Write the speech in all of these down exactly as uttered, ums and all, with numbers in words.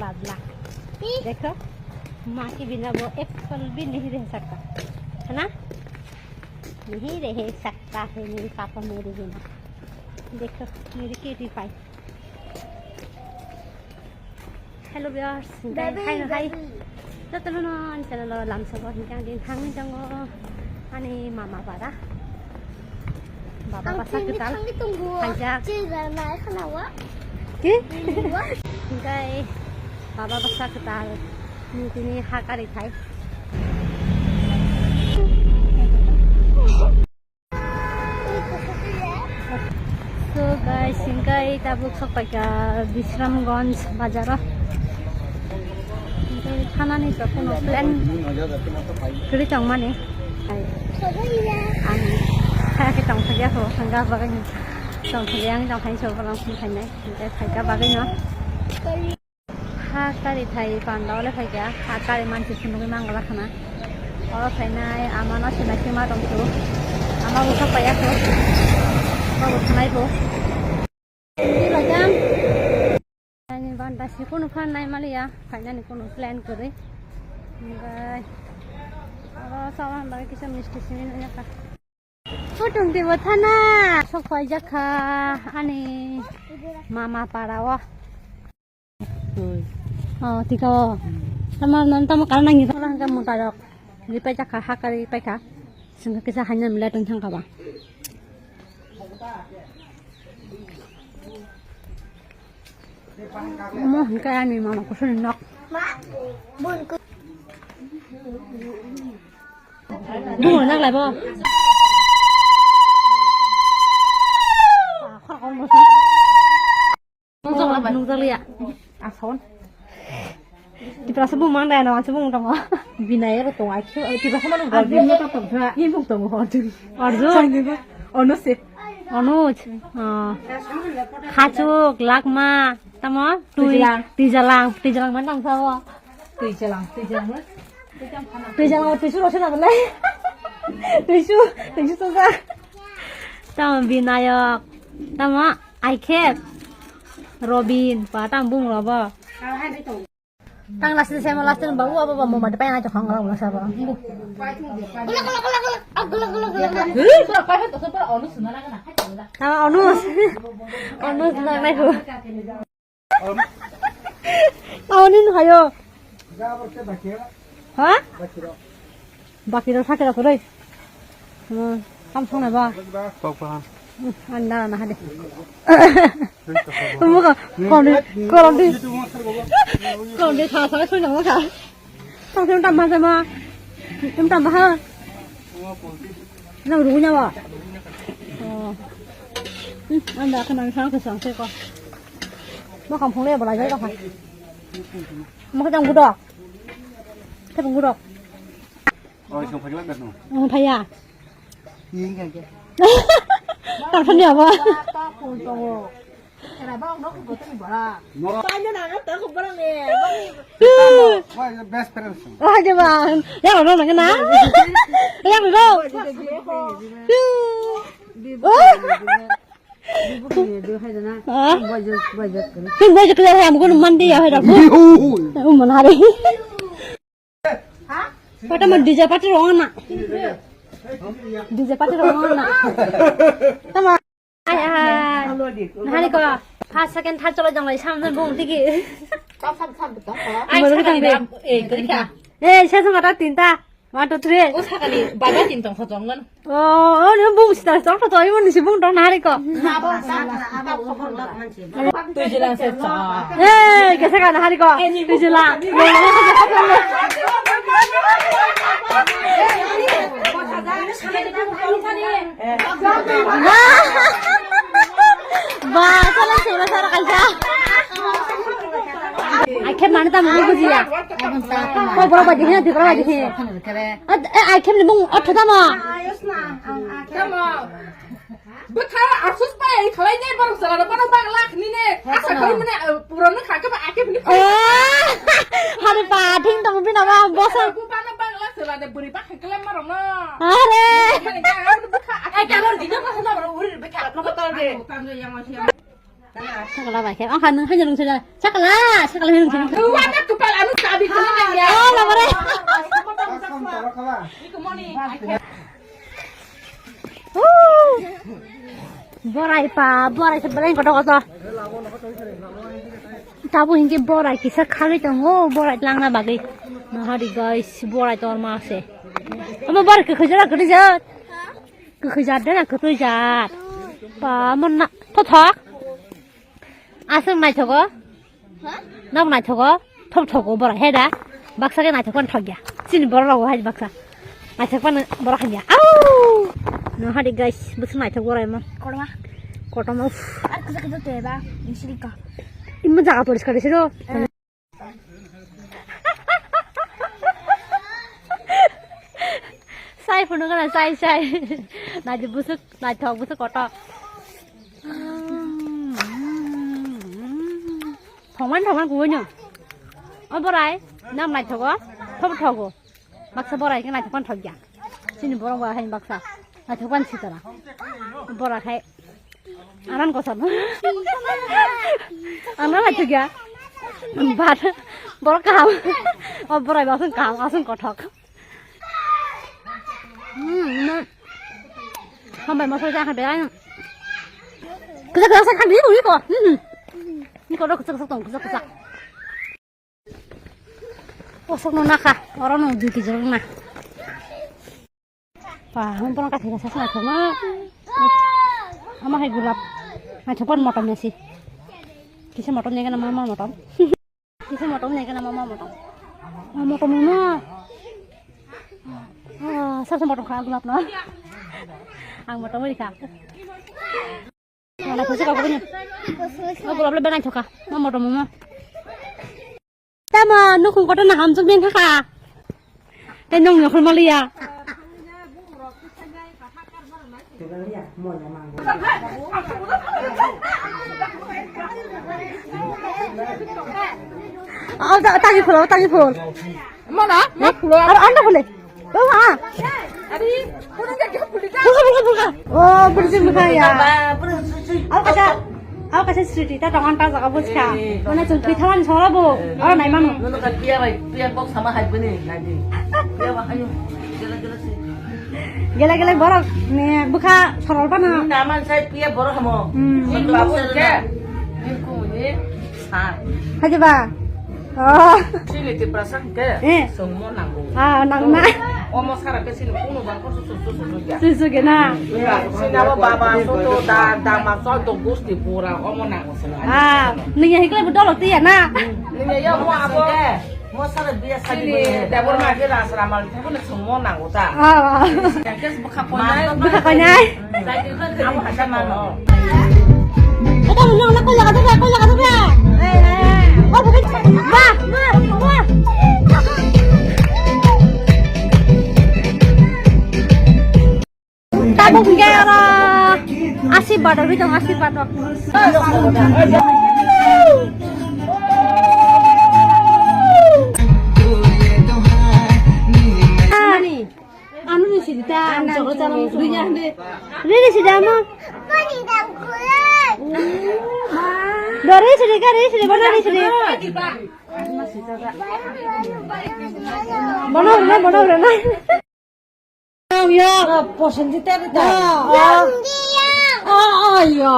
Tabla. Dekho, maa ke bina wo apple bhi nahi reh sakta, hai na? Nahi reh sakta hai mere papa mere bina. Dekho, mere cutie pie. Hello viewers, hi, hi. Jotono no ani channel o lamsogo hinkhe ang din thangwi tongo ani mama bara. Baba basa kwtal. Haijak. Ki? Hinkhe baba basa kwtal. Tini ha kari thai. So guys, hingkai tabuk sokpaikha Bisramganj bazaro. Hingkai thanani jotono plan kwrwi tongmani. Ang khe tongthokya kho, hwnga bagwi tongthokya, ang tongthai so bono phainai, hingkai phaikha bagwino. Ha kari thai panda ole phaikha, ha kari mansi phunugwi mangala khana. Oro phainai ama no sinai sima tongsu. Ama bo khapaiya kho. Bo bo khwnai bo. Ani banda si kunu phan nai maliya, phainani kunu plan kwrwi. Hingkai oro sawan bagwi kisa misti simi nanya kha. Photo twibo thana sok paijak kha ani mama para o. Oh, tika o. Tamo nan tamo kal nangi tamo hangke muta rok. Ri paijak kha, ha kari paikha. Singkha kisa hanya mila tong thang kha ba. Omo hingke ani mama kusuni nok. Bungo naglai bo. Nungjak liya. Ason. Tiprasa bumang dai no, ansa bumang tongo. Binayak tongo, ai khe, Tiprasa manu gol bimno ta tongsa. Ni bung tongo, Arjun. Arjun. Sangi ba, Anuj se. Anuj. Ah. Khachuk, Lakma, tamo? Twi. Twijalang. Twijalang, Twijalang man tang sao. Twijalang, Twijalang. Twijalang, Twisu rosena bole. Twisu, Twisu tosa. Tamo Binayak. Tamo? Aikhep, Robin, pa tang bung robo. Tang last sem last sem babu abo babu mati pai na chong la la sabo. Tama onus. Onus nang nai ko. Aonin hayo. Ha? Bakirok sakirok kwrwi. Hmm, ham songnai ba? Kok bahan. Hmm, anda na hade. Muka, kolom di, kolom di. Kolom di, sa, sa, soi nang ka. Tang, tang, tang, tang, tang. Tang, tang, ha. Nang rugu nyawa. Oh. Hmm, anda ka nang sang ka sang se ko. Muka phung le ba la jai ka ha. Muka jang gudok. Ka phung gudok. Oi, song phai lak no. Ang phaya. Ing ka ke. Tang thani abo. Ta phone tongo. Era ba no ko tani bara. No. Pai na na ta ko bara ne. Why the best friends? Oh, je ba. Ya no na na. Ya no. Oh. Ha? Kin bai jek ya, ham gun mandi ya, hai da. Oh, mana hari. Pata ma D J party rong na. D J party rong na. Tama. Ai, ai. Nahari ko. First, second, third cholo jong lai sam bung tiki. Ai, sakali da. Eh, kari ka. Eh, saya sama ta tinta. One, two, three. O sakali baba tin tong kho jong ngan. Oh, oh, ni bung sita tong kho to, ni si bung tong nahari ko. Twijilang se cha. Hey, kesa ka nahari ko. Twijilang. Ba, salam sura sara kaisa. Ai khe mane tamo bujiya. Ko bro ba dihe, di bro ba dihe. Ai khe ni bung otho tamo. Tamo. Bwkha asus bai khalai nai borok sala rok bono bagla khni ne asa khalai mane pura no khaka ba ake bini. Hari pa thing tong bina ba bosa. Bu bana bagla sala de buri ba khakle ma rok no. Are. Ai ka lor dino ba na uri be kha no to de. Sakala bai khe. Ang kha nung haino nung sida. Sakala, sakala haino nung sida. Wala tu pala anu sabi kuni nang ya. Oh, la bare. Borai pa, borai se belai kotor kotor. Tabuk hinkhe borai kisa khagwi tongo, borai langna bagwi. Nahari guys, borai tor ma se. Omo borai kwkhwi jora kwtwi jat. Kwkhwi jat de na kwtwi jat. Pa mon na thothok. Aswk naithogo. Nok naithogo, thop thogo borok he da. Baksa khe naithok pan thok ya. Chini borok rok hai baksa. Naithok pan borok hai ya. Au! No hari guys, bwswk naithok borok emo. Korma. Kotorma, uff. Ar kusa kusa te ba, insiri ka. Imo jaga poriskar se do. Sai phunu kana sai sai. Naidi bwswk naithok bwswk kotor. Thongman thongman kuwi no. O borai, nam naithogo, thok thogo. Baksa borai khe naithok pan thok ya. Chini borok ba hai baksa. Naithok pan sitara. Borai hai. Anan kosar. Anan naithok ya. Bat. Borok kaham. O borai ba asung kaham, asung kothok. Hmm, hmm. Hambai masala ja kha belai. Kwchak kwchak sa kha di ui ko. Hmm. Ni ko kwchak kwchak tong kwchak kwchak. Osok no nakha, oro no dui kg rok na. Pa, hum pona kathi rasa sa thoma. Ama hai gulab. Hai thopan motom ya si. Kisa motom ya kana mama motom. Kisa motom nai kana mama motom. Ah, motom no. Ah, sab se motom kha gulab no. Ang motom ri kha. Mana khusi ka kuni. Oh, gulab le benai thoka. Ma motom mo. Tama nukhung kotor na hamjak ben kha. Tei nwng nokhor maliya. Oh, ta-, tangi phul, oh, tangi phul. Mana? Mak phul. Ar anda phule. Oh, ha. Ari, kurang gak phul ka? Phul ka, phul ka, phul ka. Oh, phul sih bukan ya. Aku kata Aw kaisa sriti ta tong ang ta jaga bujkha. Eh, mane chwng twi thawan sora bo. Eh. Oro nai mano. Nono ka piya bai, piya box sama hai bini nai di. Piya ba hayo. Gela gela si. Gela gela borok ni bwkha sorol bana. Ni naman sai piya borok hamo. Hmm. Ni babu ke. Ni ku ni sa. Haji ba. Oh. Chini Tiprasa hwnkhe Eh. chwngmo nango. Ah, nangna. Omo sara khe chini kunu bangkho su su su su su ya. Su su gena. Chini abo baba soto da dama soto gusti pura omo nango chwng. Ah, nungya hikle bo dolo tiya na. Nungya ya mo abo. Mo sara biya sadi chini bo. Debor ma khe ras ramal thangno chwngmo nango ta. Ah. Hwnkhe bwkha koinai. Bwkha koinai. Abo hai khe mano. Ito mo na koi jaga dobe, koi jaga dobe. Wah, wah, wah. Tabuk hingke oro asirwad rok, asirwad rok. Ani. Anu ni sidi ta, ang chokro chana muchung. Duiya hande. Ri ni sidi amo. Do ri sidi ka, ri sidi, bono ri sidi. Bono rwna, bono rwna. Ang ya. Poson di tari ta. Ah, ah. Ah, ah, ya.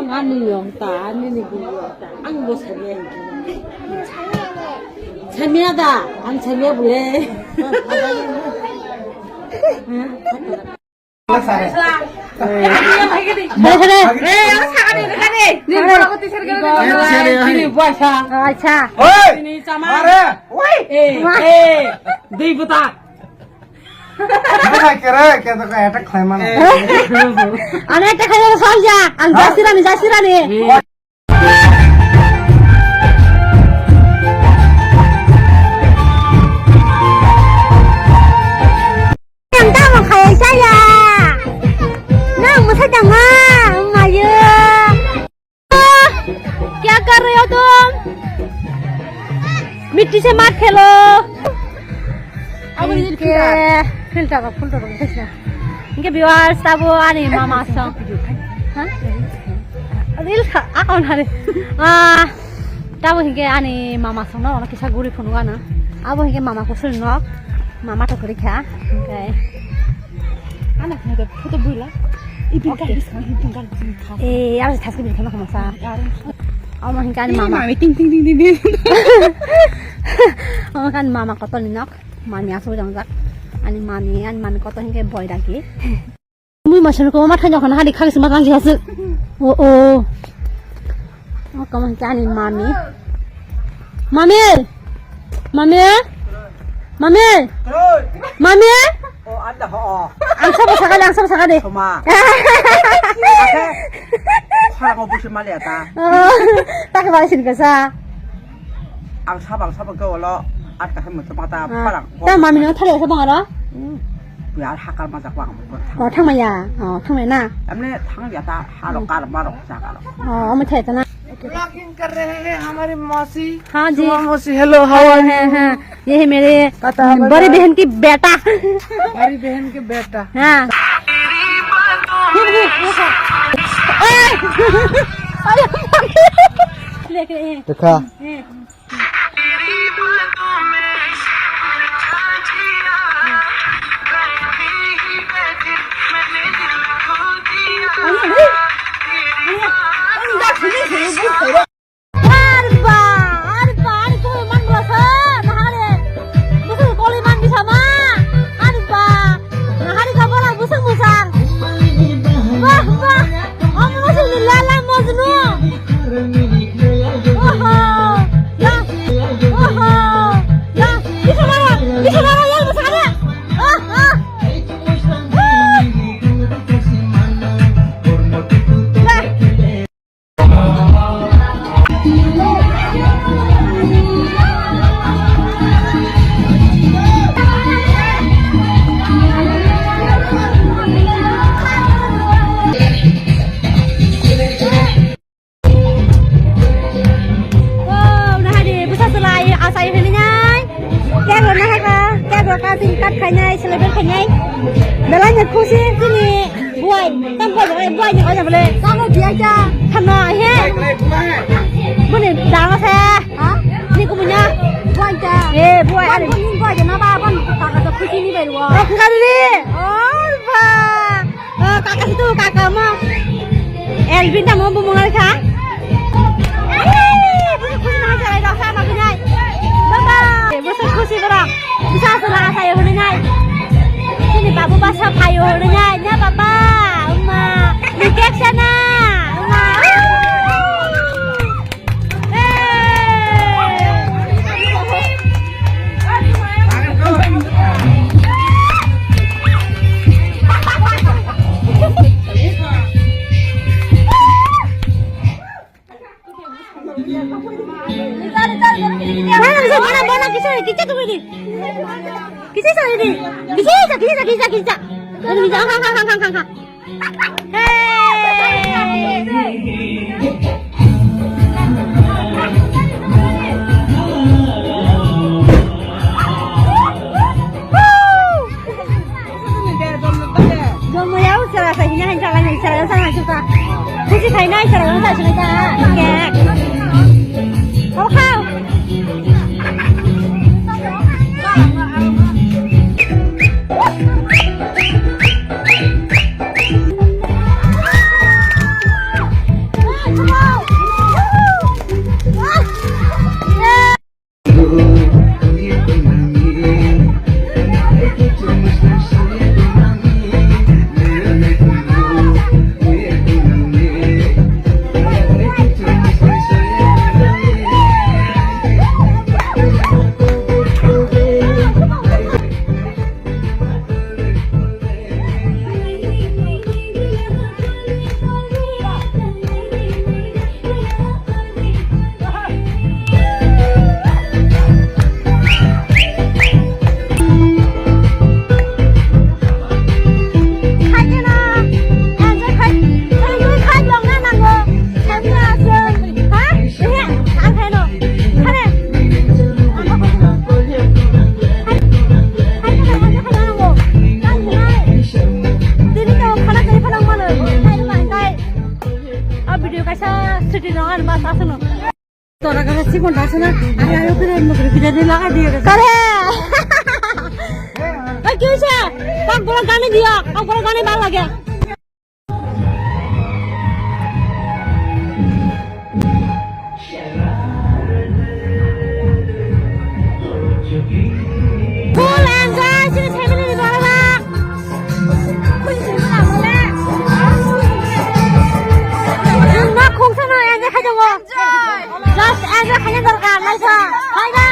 Ngani yong ta, ani ni gu yong ta. Ang bo sanya. Sanya da, ang sanya bule. Acha. Oi. Dei buta. Buta kere, kere attack khlai mano. Ani attack khlai mano, soja. Ang jasirani, jasirani. Ang tamo khayo saya. Nang masa tama, mayo. क्या कर रहे हो तुम? मिट्टी से मत खेलो। Abo ni filter. Filter, filter, filter. Hingke viewers, tabo ani mama song. Ha? Ril kha, akon hari. Ah, tabo hingke ani mama sono ono kisa guri phunuk ano. Abo hingke mama kusul nok. Mama to kuri kha. Hingke. Ana kha to photo bula. Ibu kan bis kan ibu kan bis kan. Eh, aro thas ke bil khama khama sa. Aro. Omo hingke ani mama. Mami ting ting ting ting ting. Omo kan mama kotor ni nok. Mami asu jang jak. Ani mami, ani mami kotor hingke boy daki. Mui masuk ko ma thanya kana hari khak sima tang jasa. Oh, oh. Oh, kamu cani mami. Mami. Mami. Mami. Mami. Oh, ada ho. Ang sabo sakade, ang sabo sakade. Soma. Ake. Khara ko busi mali ata. Oh, tak balik sini kasa. Ang sabang sabang ke walo at kasih macam mata parang. Ta mami no thale sabang aro? Biar hakal macam wang. Oh, thang maya. Oh, thang maya na. Amne thang ya ta haro kar marok cakar. Oh, amo thale ta na. Vlogging kar rahe hain hamari mausi. Haan ji. Suma mausi, hello, how are you? Haan, haan. Ye hai mere badi behan ki beta. Badi behan ki beta. Haan. Dekha. Arba, arba, ani koi man bwsa, nahare. Bwsa koli man bisa ma. Arba, nahari ka bwla bwsa bwsa. Wah, wah. Omo sini lala Majnu. Oho. Ya. Oho. Ya. Bisa mara, bisa mara ya bwsa ka. Ah, ah. Ah. Oh, nahadi, bwsa chwla, asai hwnwi nai. Cake rwna hai ba, cake rok cutting cut khainai, celebrate khainai. Belai no khusi chini buai, tam buai, buai ni khaina bole. Tamo biya kya? Thamno, he. Buni dang se. Ha? Ni kumunya. Buai kya? Eh, buai, ani. Buni buai na ba, ban kaka to khusi ni bai wa. Rok kari. Oh, ba. Oh, kaka situ, kaka mo. Elvin tamo bumung ari kha. Ai, busu khusi na jai rok sa ma binai. Baba. Busu khusi borok. Bisa sula sa yo hwnwi nai. Sini babu basa phayo hwnwi nai. Nya baba. Uma. Ni kek sana. Uma. Mana bisa mana mana kisah kisah tuh ini. Kisah tuh ini. Kisah kisah kisah kisah kisah. Aduh, kisah, ha, ha, ha. Jomo yau sara sa hina han sara ni sara sa han suka. Kusi khai nai sara sa suka. Kek. Kau kau. Tora kaka sikon dasana, ayo ayo kire mukri kire de laga diye. Kare. Oi, kya se? Kak bolo gane diya, kak bolo gane bhal lage. Full enjoy, sini family ni bhal bhal. Khungsa no enjoy khai jago. Just enjoy khai dorkar, naisa. Hai na?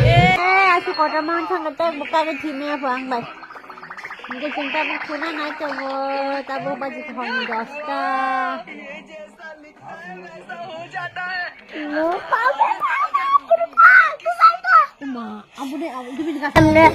Eh, aku kota mang thang kata buka ke thimi apa ang bai. Hingke chwng tabuk khuna nai tongo, tabuk baji kaham dosta. Ma, abu de, abu de, abu de.